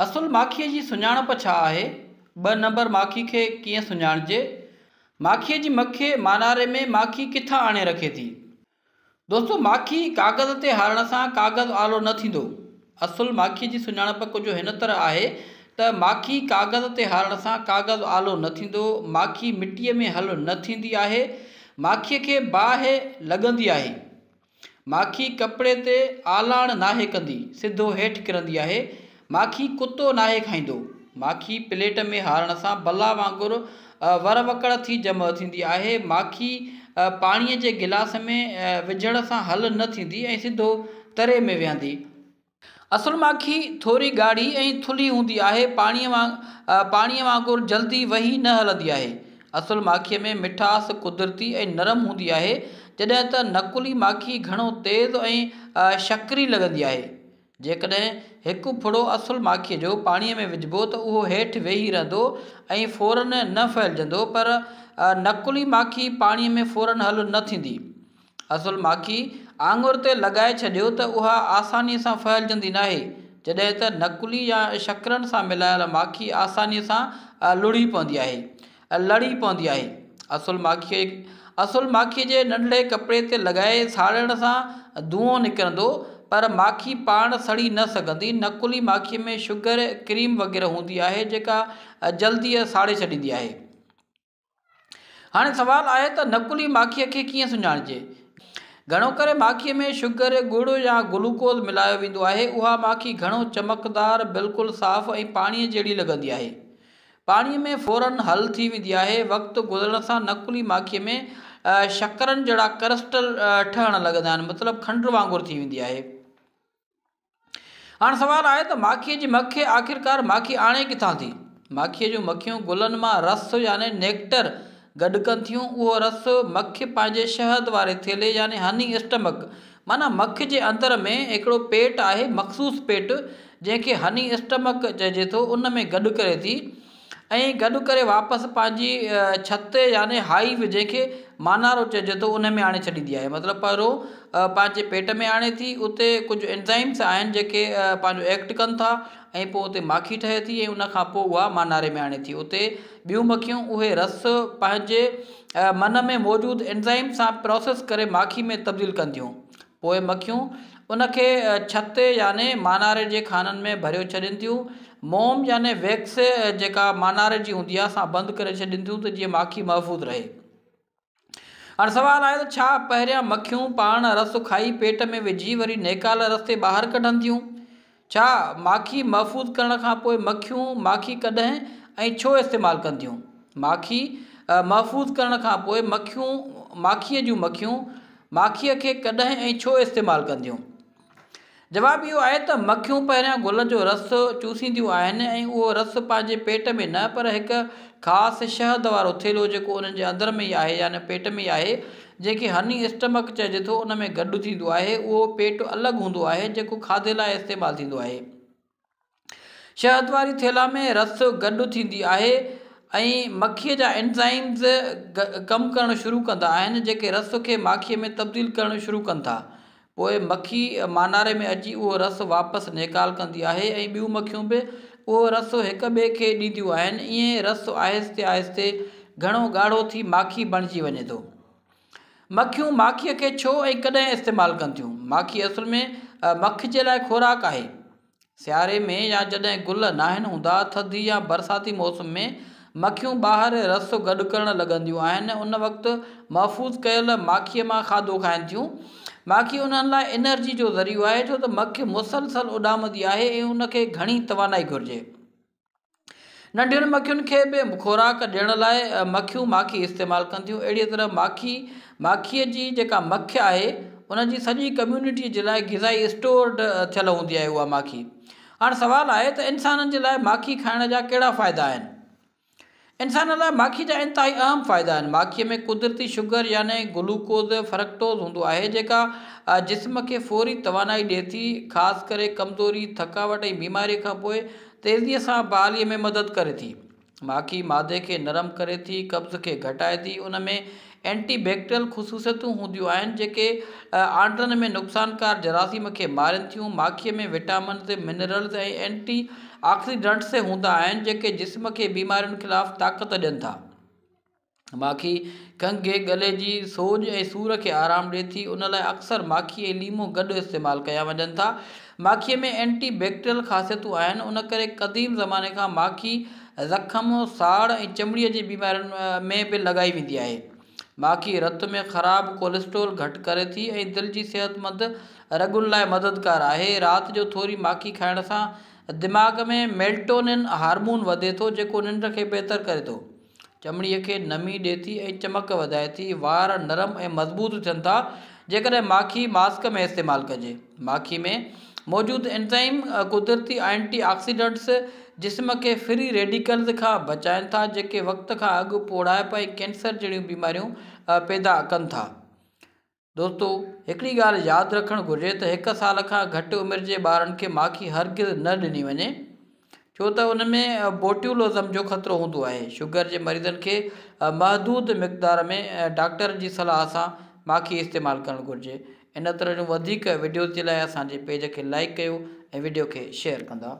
اصل ماکيء جي سڃاڻپ ڇا آهي؟ ٻه نمبر ماکي کي ڪيئن سڃاڻجي؟ ماکيء جي مکي ماناري ۾ ماکي ڪٿان آڻي رکي ٿي؟ دوستو ماکي ڪاغذ تي هارڻ سان ڪاغذ آلو نه ٿيندو. اصل ماکيء جي سڃاڻپ ڪجهه هن طرح آهي ته ماکي ڪاغذ تي هارڻ سان ڪاغذ آلو نه ٿيندو، ماکي مٽيء ۾ حل نه ٿيندي آهي، ماکيء کي باهه لڳندي آهي. ماکي ڪپڙي تي آلاڻ ناهي ڪندي، سڌو هيٺ ڪرندي آهي. ماکي ڪتو ناهي کائيندو. ماکي پليٽ ۾ هارڻ سان بلا وانگر ور وڪڙ ٿي جمع ٿيندي آهي. ماکي پاڻيء جي گلاس ۾ وجهڻ سان حل نه ٿيندي ۽ سڌو تري ۾ ويهندي. اصل ماکي ٿوري ڳاڙهي ۽ ٿلهي هوندي آهي، پاڻيء وانگر جلدي وهي نه هلندي آهي. اصل ماکيء ۾ مٺاس قدرتي ۽ نرم هوندي آهي، جڏهن ته نقلي ماکي گهڻو تيز ۽ شڪري لڳندي آهي. جيڪڏهن هڪ ڦڙو اصل ماکيء جو پاڻيء ۾ وجهبو ته اهو هيٺ ويهي رهندو ۽ فوراً نه ڦهلجندو، پر نقلي ماکي پاڻيء ۾ فوراً حل نه ٿيندي. اصل ماکي آڱر تي لڳائي ڇڏيو ته اها آسانيء سان ڦهلجندي ناهي، جڏهن ته نقلي يا شڪرن سان ملايل ماکي آسانيء سان لڙهي پوندي آهي، لڙي پوندي آهي. اصل ماکيء اصل ماکيء جي ننڍڙي ڪپڙي تي لڳائي ساڙڻ سان دونهون نڪرندو، پر ماکي پاڻ سڙي نه سگهندي. نقلي ماکيء ۾ شگر، ڪريم وغيره هوندي آهي، جيڪا جلديء ساڙي ڇڏيندي آهي. هاڻي سوال آهي ته نقلي ماکيء کي ڪيئن سڃاڻجي؟ گهڻو ڪري ماکيء ۾ شگر، ڳڙ يا گلوڪوز ملايو ويندو آهي. اها ماکي گهڻو چمڪدار، بلڪل صاف ۽ پاڻيء جهڙي لڳندي آهي. پاڻيء ۾ فوراً حل ٿي ويندي آهي. وقت گذرڻ سان نقلي ماکيء ۾ شڪرن جهڙا ڪرسٽل ٺهڻ لڳندا آهن، مطلب کنڊ وانگر ٿي ويندي آهي. هاڻ سوال آهي ته ماکيء جي مکي آخرڪار ماکي آڻي ڪٿان ٿي؟ ماکيء جون مکيون گلن مان رس يعني نيڪٽر گڏ ڪن ٿيون. اهو رس مک پنهنجي شهد واري ٿيلهي يعني هني اسٽمڪ معنيٰ مک جي اندر ۾ هڪڙو پيٽ آهي مخصوص پيٽ جنهن کي هني اسٽمڪ چئجي ٿو ان ۾ گڏ ڪري ٿي. ۽ گڏ ڪري واپس پنهنجي ڇت يعني هائيو جنهن کي مانارو چئجي ٿو ان ۾ آڻي ڇڏيندي آهي مطلب پهريون پنهنجي پيٽ ۾ آڻي ٿي اتي ڪجهه انزائمس آهن جيڪي پنهنجو ايڪٽ ڪن ٿا ۽ پوء اتي ماکي ٺهي ٿي ۽ ان کان پوء اها ماناري ۾ آڻي ٿي اتي ٻيون مکيون اهي رس پنهنجي من ۾ موجود انزائم سان پروسيس ڪري ماکي ۾ تبديل ڪن ٿيون پوء مکيون ان کي ڇتي يعني ماناري جي خانن ۾ ڀريو ڇڏين ٿيون. موم يعني ويڪس جيڪا ماناري جي هوندي آهي سان بند ڪري ڇڏين ٿيون ته جيئن ماکي محفوظ رهي. هاڻ سوال آهي ته ڇا پهريان مکيون پاڻ رس کائي پيٽ ۾ وجهي وري نيڪال رستي ٻاهر ڪڍن ٿيون؟ ڇا ماکي محفوظ ڪرڻ کان پوء مکيون ماکي ڪڏهن ۽ ڇو استعمال ڪن ٿيون؟ ماکي محفوظ ڪرڻ کان پوء مکيون ماکيء جون مکيون ماکيء کي ڪڏهن ۽ ڇو استعمال ڪنديون؟ جواب اهو آهي ته مکيون پهريان گل جو رس چوسينديون آهن ۽ اهو رس پنهنجي پيٽ ۾ نه پر هڪ خاص شهد وارو ٿيلهو جيڪو انهن جي اندر ۾ ئي آهي يعني پيٽ ۾ ئي آهي جنهن کي هني اسٽمڪ چئجي ٿو ان ۾ گڏ ٿيندو آهي اهو پيٽ الڳ هوندو آهي جيڪو کاڌي لاء استعمال ٿيندو آهي. شهد واري ٿيلها ۾ رس گڏ ٿيندي آهي ۽ مکيء جا انزائمز ڪم ڪرڻ شروع ڪندا آهن جيڪي رس کي ماکيء ۾ تبديل ڪرڻ شروع ڪن ٿا. پوء مکي ماناري ۾ اچي اهو رس واپس نيڪال ڪندي آهي ۽ ٻيون مکيون به اهو رس هڪ ٻئي کي ڏينديون آهن ائين رس آهستي آهستي گهڻو ڳاڙهو ٿي ماکي بڻجي وڃي ٿو. مکيون ماکيء کي ڇو ۽ ڪڏهن استعمال ڪن ٿيون؟ ماکي اصل ۾ مک جي لاء خوراڪ آهي. سياري ۾ يا جڏهن گل ناهن هوندا، ٿڌي يا برساتي موسم ۾ مکيون ٻاهر رس گڏ ڪرڻ لڳنديون آهن، ان وقت محفوظ ڪيل ماکيء مان کاڌو کائن ٿيون. ماکي انهن لاء انرجي جو ذريعو آهي، ڇو ته مک مسلسل اڏامندي آهي ۽ ان کي گهڻي توانائي گهرجي. ننڍين مکين کي به خوراڪ ڏيڻ لاء مکيون ماکي استعمال ڪن ٿيون. اهڙيء طرح ماکي، ماکيء جي جيڪا مک آهي، ان جي سڄي ڪميونٽيء جي لاء غذائي اسٽورڊ ٿيل هوندي آهي اها ماکي. هاڻ سوال آهي ته انسانن جي لاء ماکي کائڻ جا ڪهڙا فائدا آهن؟ انسانن لاء ماکي جا انتهائي اهم فائدا آهن. ماکيء ۾ قدرتي شگر يعني گلوڪوز، فرڪٽوز هوندو آهي جيڪا جسم کي فوري توانائي ڏئي ٿي، خاص ڪري ڪمزوري، ٿڪاوٽ ۽ بيماريء کان پوء تيزيء سان بحاليء ۾ مدد ڪري ٿي. ماکي معدي کي نرم ڪري ٿي، قبض کي گهٽائي ٿي، ان ۾ اينٽي بيڪٽريل خصوصيتون هونديون آهن، جيڪي آنڊرن ۾ نقصانڪار جراثيم کي مارين ٿيون. ماکيء ۾ وٽامنز، منرلز ۽ اينٽي آڪسيڊنٽس هوندا آهن، جيڪي جسم کي بيمارين خلاف طاقت ڏين ٿا. ماکي کنگهي، ڳلي جي سوڄ ۽ سور کي آرام ڏئي ٿي، ان لاء اڪثر ماکي ۽ ليمو گڏ استعمال ڪيا وڃن ٿا. ماکيء ۾ اينٽي بيڪٽريل خاصيتون آهن، ان ڪري قديم زماني کان ماکي زخم، ساڙ ۽ چمڙيء جي بيمارين ۾ به لڳائي ويندي آهي. ماکي رت ۾ خراب ڪوليسٽرول گهٽ ڪري ٿي ۽ دل جي صحتمند رڳن لاء مددگار آهي. رات جو ٿوري ماکي کائڻ سان دماغ ۾ ميلٽونين هارمون وڌي ٿو، جيڪو ننڊ کي بهتر ڪري ٿو. چمڙيء کي نمي ڏئي ٿي ۽ چمڪ وڌائي ٿي. وار نرم ۽ مضبوط ٿين ٿا، جيڪڏهن ماکي ماسڪ ۾ استعمال ڪجي. ماکي ۾ موجود اينزائم قدرتي اينٽي آڪسيڊنٽس جسم کي فري ريڊيڪلز کان بچائين ٿا، جيڪي وقت کان اڳ پوڙهائپ ۽ ڪينسر جهڙيون بيماريون پيدا ڪن ٿا. دوستو هڪڙي ڳالهه ياد رکڻ گهرجي ته هڪ سال کان گهٽ عمر جي ٻارن کي ماکي هرگز نه ڏني وڃي ڇو ته ان ۾ بوٽيولوزم جو خطرو هوندو آهي. شگر جي مريضن کي محدود مقدار ۾ ڊاڪٽر جي صلاح سان ماکي استعمال ڪرڻ گهرجي. ان طرح جون وڌيڪ وڊيوز جي لاء اسان جي پيج کي لائيڪ ڪيو ۽ وڊيو کي شيئر ڪندا.